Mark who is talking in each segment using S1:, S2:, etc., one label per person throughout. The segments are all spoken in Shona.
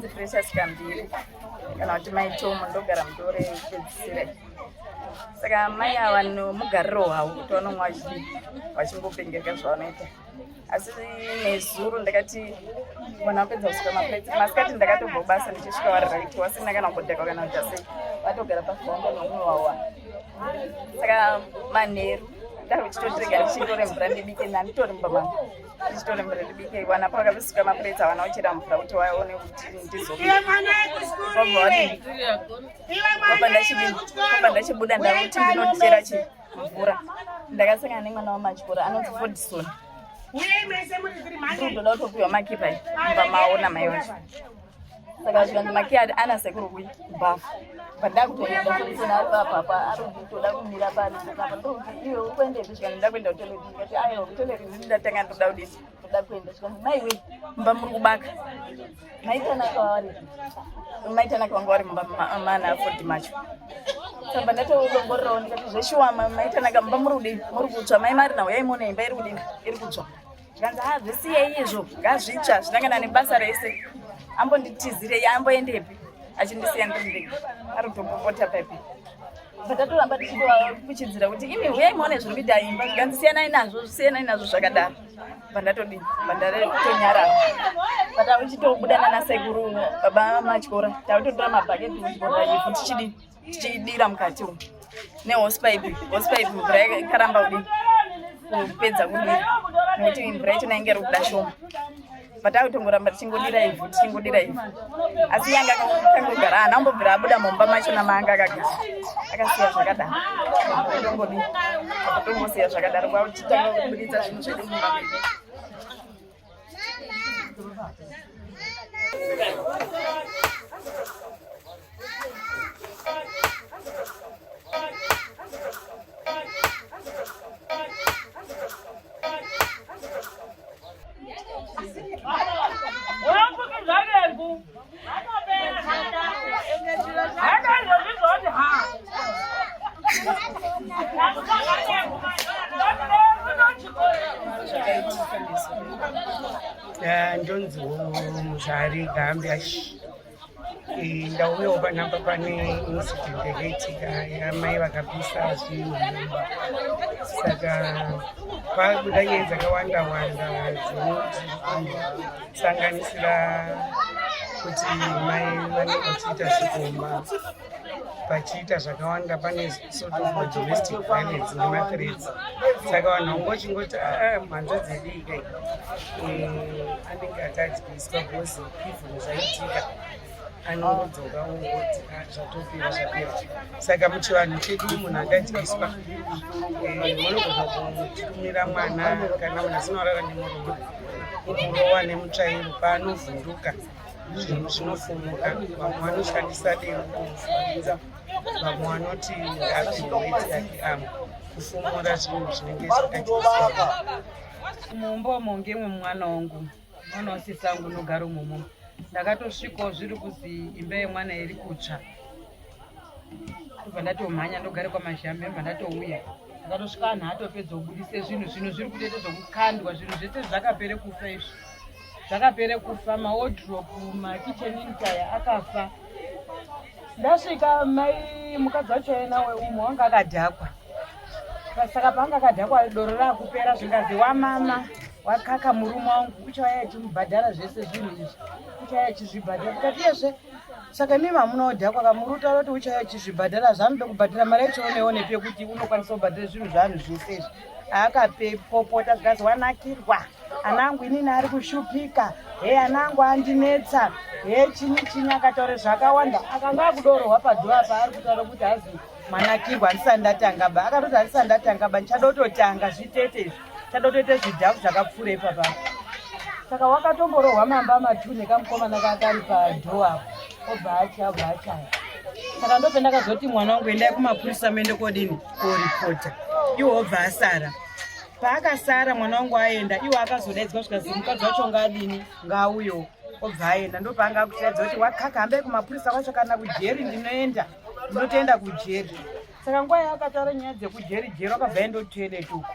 S1: Ndinonzi Precious Kambiri kana kuti mai Tomu, ndogara mudore kupedzisira. Saka mai ava nomugariro hwavo kuti vanomwa vachidii, vachingopengeka zvavanoita. Asi nezuro ndakati vana vapedza kusuka maplates, masikati ndakatobva kubasa ndichisvika vari right, vasina kana kumbodhakwa kana kuita sei, vatogara pavhuranda neumwe wavo. Saka manheru ndakuchitotirega ndichitore mvura ndibike, ndanditori mumba mangu ndichitore mvura ndibike. Vana pavakasuka maplates havana kuchera mvura kuti vaone kuti ndizobva ndachibuda ndakuti ndinochera chi mvura. Ndakasangana nemwana wamatyora anonzi Fordson, ndoda kutopiwa makipa mumba mavo namai vacho. Saka zvikanzi maki ana sekuru kui kubhafu. Pandakutoenda, Fordson ari papapa ari kutoda kumira pari apa. Ndokuti, "Iwe ukuendepi?" Zvikanzi, "Ndakuenda kutoilet." Ndikati, "Aiwa, kutoilet ndini ndatanga, ndoda kudini, ndoda kuenda." Zvikanzi, "Mai wei, mumba muri kubaka." Maitanaka vari, maitanaka vanga vari mumba mana Fodi macho. Saka ndatodongorerawo ndikati, "Zveshuwa maitanaka, mumba muri kudini, muri kutsva? Mai mari nawo yaimona imba iri kudini, iri kutsva." Zvikanzi, "Ha, zvisiyei izvo, ngazvitsva, zvinangana nebasa rese. Ambonditizirei, amboendepi achindisiya ndiri ndega?" Ari kutopopota pepe. Bva tatoramba tichitovakuchidzira kuti, "Imi, huyai muone zviri kuita imba." Zvikanzi, "Siyanai nazvo, siyanai nazvo zvakadaro." Bva ndatodini, bva ndatonyarara. Patauchitobuda nanasekuru baba matyora, tautotora mabhaketi kuchibhodha ivhu, tichidini, tichidira mukati umu nehosepipe. Hosepipe mvura yakaramba kudini, kupedza kudira, nekuti mvura yacho inge iri kuda shoma. Patakutongoramba tichingodira ivhu, tichingodira ivhu, asi yanga akangogara, haana kumbobvira abuda mumba macho namaanga akagara, akasiya zvakadaro. Tongodi tongosiya zvakadaro, kwakuchitanga kubuditsa zvinhu zvedu mumba medu. Zvakaitika nezuro.
S2: Ndonziwo Muzvari Gambiash. Ndauyawo panapa pane incident yakaitika yamai vakapisa zvinhu mumba. Saka pabuda nyaya dzakawanda wanda dzinosanganisira kuti mai vanenge vachiita zvikomba, vachiita zvakawanda, pane sort of domestic violence nemathreats. Saka vanhu vanga vachingoti, "Ah, mhanza dzedii kai?" Anenge akadyiswa because even zvaitika anongodzoka ongoti, "Ah, zvatopera, zvapera." Saka muchivanhu chedu munhu akadyiswa, munogona kutumira mwana kana munhu asina kurara nemurume, kumurowa nemutsvairo, paanovhunduka zvinhu zvinofumuka. Vamwe vanoshandisa demo kumufundisa, vamwe vanoti ngaapiwe weti yake amwe kufumura zvinhu zvinenge zvakadyiswa.
S3: Mumba umo ngemwe mwana wangu, mwana wasisi angu unogara umomo. Ndakatosvikawo zviri kuzi imba yemwana iri kutsva. Ndobva ndatomhanya, ndogara kwaMazhambe. Ndobva ndatouya, ndakatosvika anhu atopedza kubudise zvinhu. Zvinhu zviri kutoita zvokukandwa, zvinhu zvese zvakapere kufa izvi, zvakapere kufa, mawardrobe, makitchen unit aya akafa. Ndasvika, mai mukadzi wacho ena umwe wanga akadhakwa. Saka paanga akadhakwa, doro raakupera, zvingazi, "Wamama wakaka murume wangu, uchauya achimubhadhara zvese zvinhu izvi, uchauya achizvibhadhara." Tikati, "Iyezve, saka imimi hamuna kudhakwa kamuri utaura kuti uchauya achizvibhadhara? Zvaanoda kubhadhara mari yacho oneonepi yekuti unokwanisa kubhadhara zvinhu zvaanhu zvese izvi?" Akapopota, zvikanzi, "Wanakirwa ana angu, inini ari kushupika, he, ana angu andinetsa, he, chinyi chinyi." Akataura zvakawanda. Akanga akudorohwa padhoo apa, ari kutaura kuti hazi manakirwa. "Handisati ndatanga ba." Akatoti, "Handisati ndatanga ba, ndichada kutotanga zvitete izvi, ndichada kutoita zvidhafu zvakapfuura ipapa." Saka wakatomborohwa mamba matune kamukomana kakari padhoo apo, obva acha, obva achaya. Saka ndopendakazoti, "Mwana wangu, endai kumapurisa, muende kodini, koripota." Iwo obva asara. Paakasara, mwana wangu aenda, iwo akazodaidzwa, zvikazi mukadzi wacho ngaadini, ngaauyo. Obva aenda. Ndopaanga akutiradza kuti wakaka, hambai kumapurisa kwacho kana kujeri, ndinoenda, ndinotoenda kujeri. Saka nguva yaakataura nyaya dzekujeri jeri, wakabva enda kutoilet uko,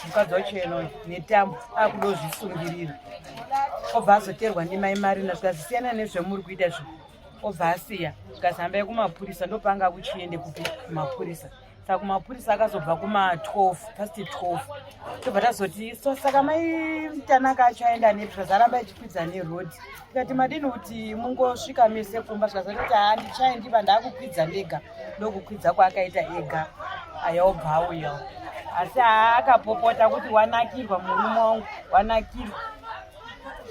S3: mukadzi wacho enoyo netambo akudozvisungirira. Obva azoteerwa ndimai Marina zvikazisiyana nezvemuri kuita izvo. Obva asiya zvikazambai hambai kumapurisa ndopanga kuchiende kupi kumapurisa. Saka kumapurisa akazobva kuma 12 past 12 tobva tazoti so saka mai Tanaka acho aenda nepi zvikazaramba aramba achikwidza neroad tikati madini kuti mungosvika mese kumba zvikazatoti haa ndichaendiva ndaakukwidza ndega ndokukwidza kwaakaita ega ayaobva auyawo asi haa akapopota kuti wanakirwa murume wangu wanakirwa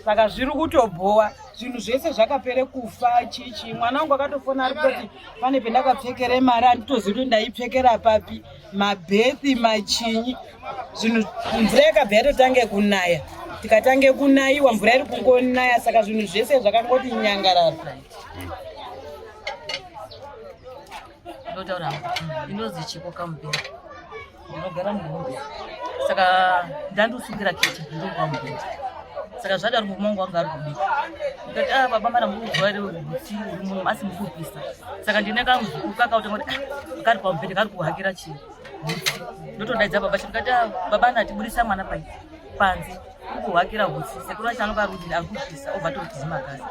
S3: saka zviri kutobhowa zvinhu zvese zvakapere kufa chichi mwana wangu akatofona ari kutoti pane pendakapfekere mari handitozivi kuti ndaipfekera papi mabhethi machinyi zvinhu mvura yakabva yatotange kunaya tikatange kunayiwa mvura iri kungonaya saka zvinhu zvese zvakangoti nyangarara
S1: ndotaura inozi chipo kamubhera ndinogara muhombe saka ndandosungira kiti ndiri mubhedha saka zvadaro murume wangu wanga ari kubika ndikati ah baba mana muri kuzuva rehutsi uri muno asi muri kupisa saka ndine kamuzukuru kakauta kuti ah, kari pamubhedha kari kuhakira chii hutsi ndotodaidza baba ndikati ah baba ndatiburisa mwana pai panze uri kuhakira hutsi sekuru vacho anonga ari kudini ari kupisa obva atodzima gasi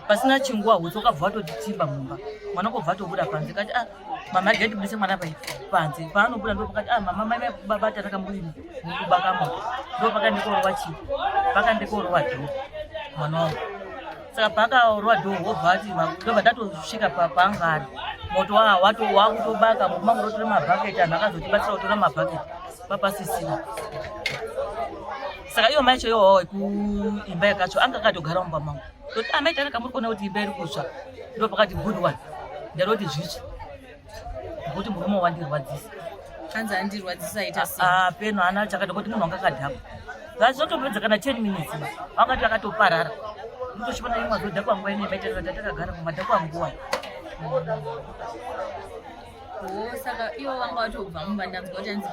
S1: pasina chinguva hutsi wakabva watotitimba mumba mwana kobva atobuda panze kati ah mama regai tibudise mwana pai panze paanobuda ndo pakati ah mama mai baba tanaka muri mukubaka moto ndo pakandikorowa chii pakandikorowa dhoo mwana wangu saka paakarowa dhoo wobva ati ndobva ndatosvika paanga ari moto wakutobaka mukuma kutotora mabhaketi anhu akazotibatsira kutora mabhaketi papasisina saka iyo mai cho iwawo kuimba yakatsva anga akatogara mumba mangu toti amai tanaka muri kuona kuti imba iri kutsva ndo pakati good one ndaroti zvitsva ngokuti murume wandirwadzisa
S4: hanzi andirwadzisa ita sei
S1: ah, peno ana chakati kuti munhu wanga akadhakwa vazotopedza kana 10 minutes vakati akatoparara ndotosvipana imwe azodhakwa nguva ine maita takagara mumadhakwa nguva
S4: Oh, saka ivo vanga vatobva mumba ndanzwa kuti hanzi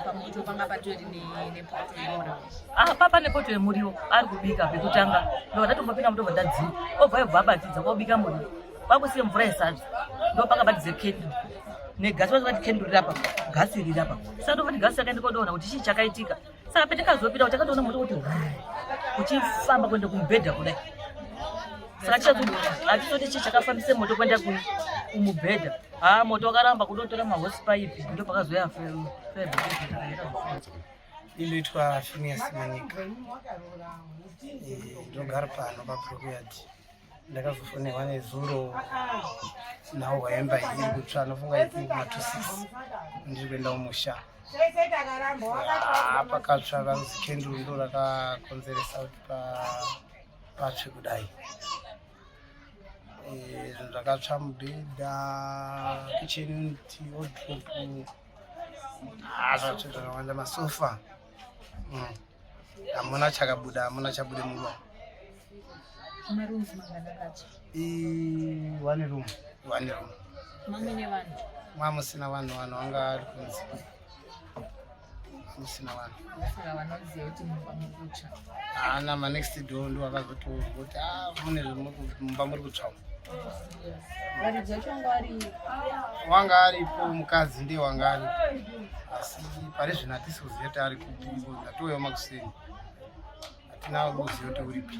S4: pamoto panga patori nepoto yemuriwo
S1: ah, pa pane poto yemuriwo ari kubika pekutanga ndobva ndatombopinda mutobva ndadzima obva yobva abatidza kwabika muriwo kwakusiye mvura yesadza ndo pakabatidze kenduru negasi vakati kenduru riri apa gasi riri apa saka ndobva gasi rakaenda kodoona kuti chii chakaitika saka petakazopinda kuti takatoona moto kuti uchifamba kuenda kumubhedha kudai saka hatizoti chii chakafambise moto kuenda kumubhedha haa moto wakaramba kudotora mahosi paipi ndo pakazoya
S2: inoitwa Phineas Manyika ndinogara pano paBrookyard ndakazofonerwa nezuro nhau hwaemba iyi iri kutsva anofunga iti kuma 26 ndiri kuenda kumusha ah, pakatsva vanzi kenduru ndo rakakonzeresa kuti patsve kudai eh, zvinhu zvakatsva mubhedha kitchen unit wardrobe ah, zvakatsva zvakawanda masofa mm. hamuna chakabuda hamuna chabude mumba
S4: Marooms mangani akatsva?
S2: One room, one room.
S4: Mamune vanhu?
S2: Mamusina vanhu, vanhu vanga vari kunze. Mamusina vanhu.
S4: Saka vanoziva kuti mumba muri kutsva.
S2: Haana ma next door ndo vakazotouzwa kuti ah mune mumba muri kutsva.
S4: Varidzi vacho vanga vari
S2: wanga aripo mukadzi ndiye wanga aripo asi pari zvino hatisi kuziva kuti ari kupi ndatouya makuseni hatina kuziva kuti uripi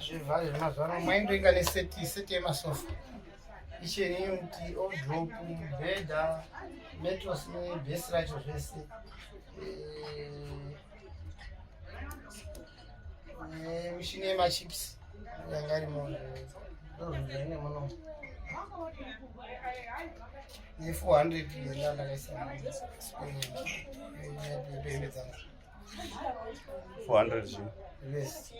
S2: zvevhari zvemazuva mwaindoinga neseti seti yemasofa icheni unit odrop mubhedha metros nebhesi racho zvese eh, mishini yemachips yanga irimo ndozvinhu muno ne 400 yanga ndakaisa hembe dzangu
S5: 400 zvi
S2: yes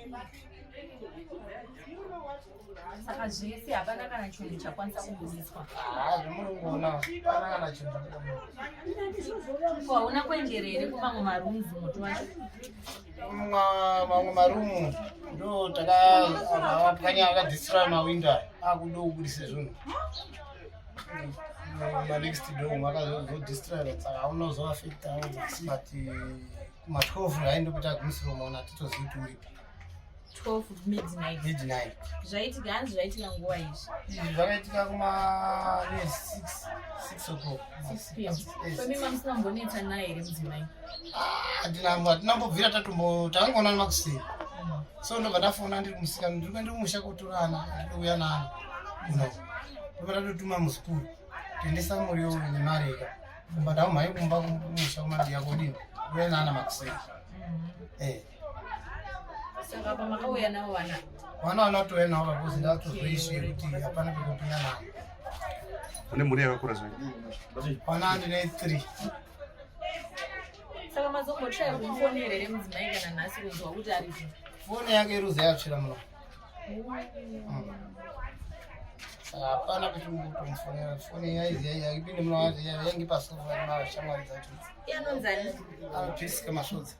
S4: saka zvese hapana kana chinhu chakwanisa kubudiswa
S2: ah, zvemuri kuona hapana kana chinhu
S4: chakuda ko hauna kuendera here kumamwe marooms moto wacho
S2: mamwe marumu ndo takavapwanya akadhisira mawindo aya akuda kubudisa zvinhu manext door makazodistra saka aunozoafecta but kuma 12 ngaindopita gumisiro maona titozivi kuti uripi.
S4: 12 midnight.
S5: Midnight.
S4: Zvaitika hanzi zvaitika nguva izvi.
S5: Izvi zvakaitika kuma 6 6 o'clock.
S4: 6 pm. Kwemi mamusina kumbonetsa naye here mudzimai?
S5: Hatina hatina kumbobvira tatombo takangoonana makuseni. So ndobva ndafona ndiri kumusika ndiri kuenda kumusha kotora ana ndouya naana kuno. Ndobva ndatotuma muzukuru tendesa muriwo nemari ika. Kumba ndamhai kumba kumusha kumabiya kodini. Ndouya naana makuseni. Eh.
S4: Saka pamakauya navo vana
S5: Vana vanatouya navo vakozi ndatozwe yekuti hapana pekupinda navo.
S6: Une mhuri yakakura zvai?
S5: Vana ndine 3.
S4: Saka mazombotraya kumufonera here mudzimai kana nhasi kunzwa kuti aripo?
S5: Foni yake iruza yatsvira muno. Saka hapana kuti ungotomufonera foni yaizi yaipinde muno yainge pasofa mashamwari dzacho.
S4: Iye anonzani?
S5: Anopisika masvodza.